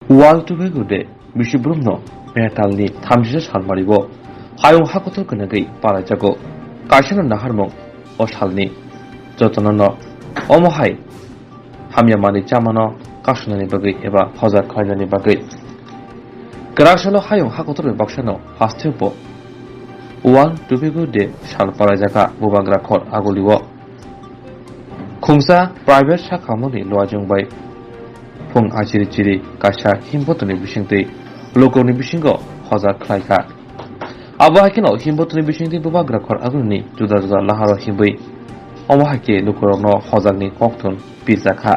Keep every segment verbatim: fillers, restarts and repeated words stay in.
World Tobacco Day bisi brumno metalni thamjisa salmario hayung hakotor gwnagwi paraijago. Kaisano naharmung o salni jotonono omo hai hamya manwi chamano kasunani bagwi eba hojak khlainani bagwi. Kwraksalo hayung hakotor bai baksano hasteo bo World Tobacco Day sal paraijaka Bubagra khor agulio. Khungsa private sakhamoni luajwng bai phung achiri chiri kaisa himbotoni bisingtwi lukurokni bisingo hojak khlaikha. Abo hai kheno himbotoni bisingtwi Bubagra khor agulini juda juda laharo himwi omo hai khe lukurokno hojakni kokthum pirjakha.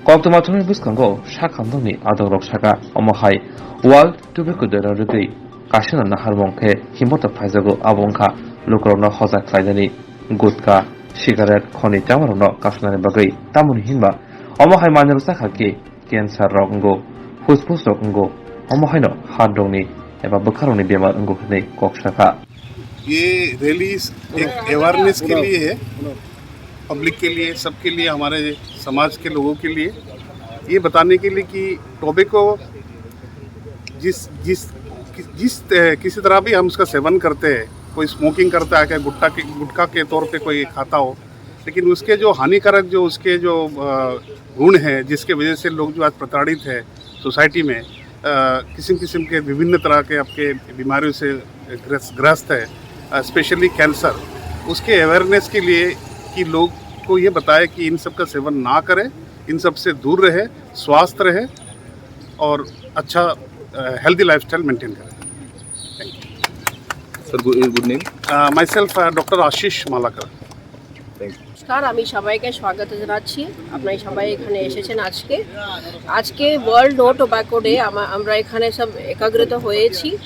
Koktwma thumni bwskango sakhamdongni adongrok sakha omo hai World Tobacco Day no rwgwi kaisano naharmung khe himbotok phaijago, abo wngkha lukurokno hojak khlainani gutka, sigaret, khoni chamarokno kasunani bagwi. Tamoni hinba omo hai manwirok chakha khe cancer rok wngo, fuspus rok wngo, omo haino heart rokni eba bwkharokni bemar wngo hwnwi kok sakha. ये रैली एक अवेयरनेस के लिए है, पब्लिक के लिए, सबके लिए, हमारे समाज के लोगों के लिए, ये बताने के लिए कि टोबैको जिस जिस जिस किसी तरह भी हम उसका सेवन करते हैं, कोई स्मोकिंग करता है क्या, गुट्टा के गुटखा के तौर पे कोई खाता हो, लेकिन उसके जो हानिकारक जो उसके जो गुण है, जिसके वजह से लोग जो आज प्रताड़ित है सोसाइटी में, किस्म किस्म के विभिन्न तरह के आपके बीमारियों से ग्रस्त ग्रस्त है, स्पेशली कैंसर, उसके अवेयरनेस के लिए कि लोग को ये बताए कि इन सब का सेवन ना करें, इन सब से दूर रहे, स्वस्थ रहे और अच्छा हेल्दी लाइफस्टाइल मेंटेन करें। Sir, good, good name? Myself, Doctor Ashish Malakar. Thank you. নমস্কার, আমি সবাইকে স্বাগত জানাচ্ছি। আপনারা সবাই এখানে এসেছেন আজকে। আজকে ওয়ার্ল্ড নো টোব্যাকো ডে, আমরা এখানে সব একাগ্রিত হয়েছি।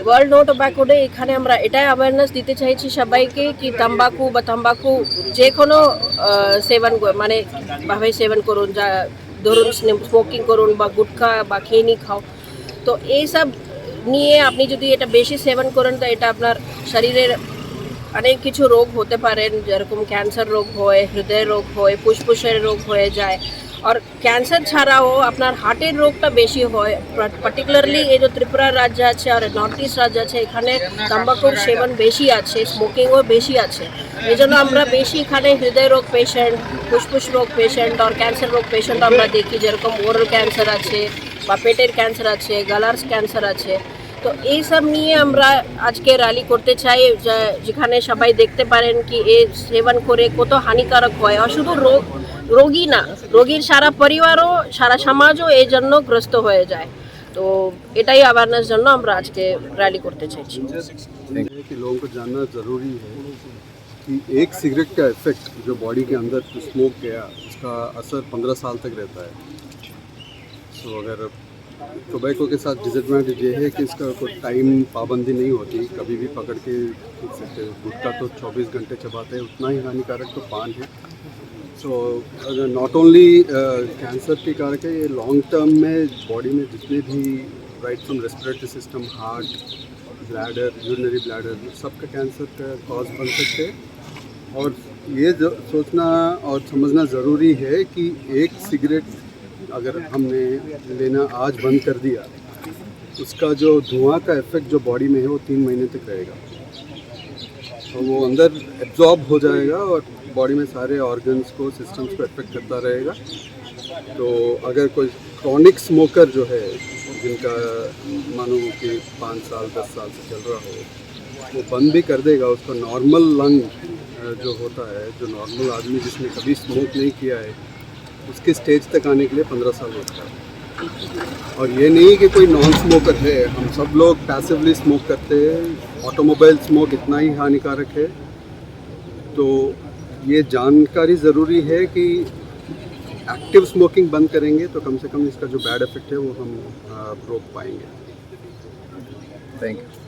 ওয়ার্ল্ড নো টোব্যাকো ডে, এখানে আমরা এটাই অ্যাওয়ারনেস দিতে চাইছি সবাইকে কি তাম্বাকু বা তাম্বাকু যে কোনো আহ, সেবন ক- মানে ভাবে সেবন করুন, যা ধরুন স্মোকিং করুন বা গুটখা বা খেনি খাও, তো এইসব নিয়ে আপনি যদি এটা বেশি সেবন করেন তো এটা আপনার শরীরের অনেক কিছু রোগ হতে পারেন, যেরকম ক্যান্সার রোগ হয়, হৃদয় রোগ হয়, ফুসফুসের রোগ হয়ে যায়। আর ক্যান্সার ছাড়াও আপনার হার্টের রোগটা বেশি হয়। পার্টিকুলারলি এই যে ত্রিপুরা রাজ্য আছে আর নর্থ ইস্ট রাজ্য আছে, এখানে তাম্বাকুর সেবন বেশি আছে, স্মোকিংও বেশি আছে। এই জন্য আমরা বেশি এখানে হৃদয় রোগ পেশেন্ট, ফুসফুস রোগ পেশেন্ট আর ক্যান্সার রোগ পেশেন্ট আমরা দেখি, যেরকম ওরাল ক্যান্সার আছে বা পেটের ক্যান্সার আছে, গলার ক্যান্সার আছে। তো এই সব নিয়ে আমরা আজকে র্যালি করতে চাই, যা- যেখানে সবাই দেখতে পারেন কি এ সেবন করে কত হানিকারক হয়। আর শুধু রোগ, রোগী না, রোগীর সারা পরিবারও, সারা সমাজও এই জন্য গ্রস্ত হয়ে যায়। তো এটাই অ্যাওয়ারনেস জন্য আমরা আজকে র্যালি করতে চাইছি। कि लोगों को जानना ज़रूरी है कि एक सिगरेट का इफेक्ट जो बॉडी के अंदर स्मोक गया, उसका असर पंद्रह साल तक रहता है। सो अगर टोबैको के साथ डिसएडवांटेज ये है कि इसका कोई टाइम पाबंदी नहीं होती, कभी भी पकड़ के खींच सकते हो। गुटखा तो चौबीस घंटे चबाते हैं, उतना ही हानिकारक तो पान है। सो नॉट ओनली कैंसर के कारक है, ये लॉन्ग टर्म में बॉडी में जितने भी, right from respiratory system, heart, bladder, urinary bladder, सबका कैंसर का कॉज बन सकते हैं। और ये जो सोचना और समझना ज़रूरी है कि एक सिगरेट अगर हमने लेना आज बंद कर दिया, उसका जो धुआं का इफेक्ट जो बॉडी में है, वो तीन महीने तक रहेगा। तो वो अंदर एब्जॉर्ब हो जाएगा और बॉडी में सारे ऑर्गन्स को, सिस्टम्स को इफेक्ट करता रहेगा। तो अगर कोई क्रॉनिक स्मोकर जो है, जिनका मानो कि पाँच साल, दस साल से चल रहा हो, वो बंद भी कर देगा, उसका नॉर्मल लंग जो होता है, जो नॉर्मल आदमी जिसने कभी स्मोक नहीं किया है, उसके स्टेज तक आने के लिए पंद्रह साल लगता है। और ये नहीं कि कोई नॉन स्मोकर है, हम सब लोग पैसिवली स्मोक करते हैं। ऑटोमोबाइल स्मोक इतना ही हानिकारक है। तो ये जानकारी ज़रूरी है कि एक्टिव स्मोकिंग बंद करेंगे तो कम से कम इसका जो बैड इफेक्ट है वो हम, आ, रोक पाएंगे। Thank you.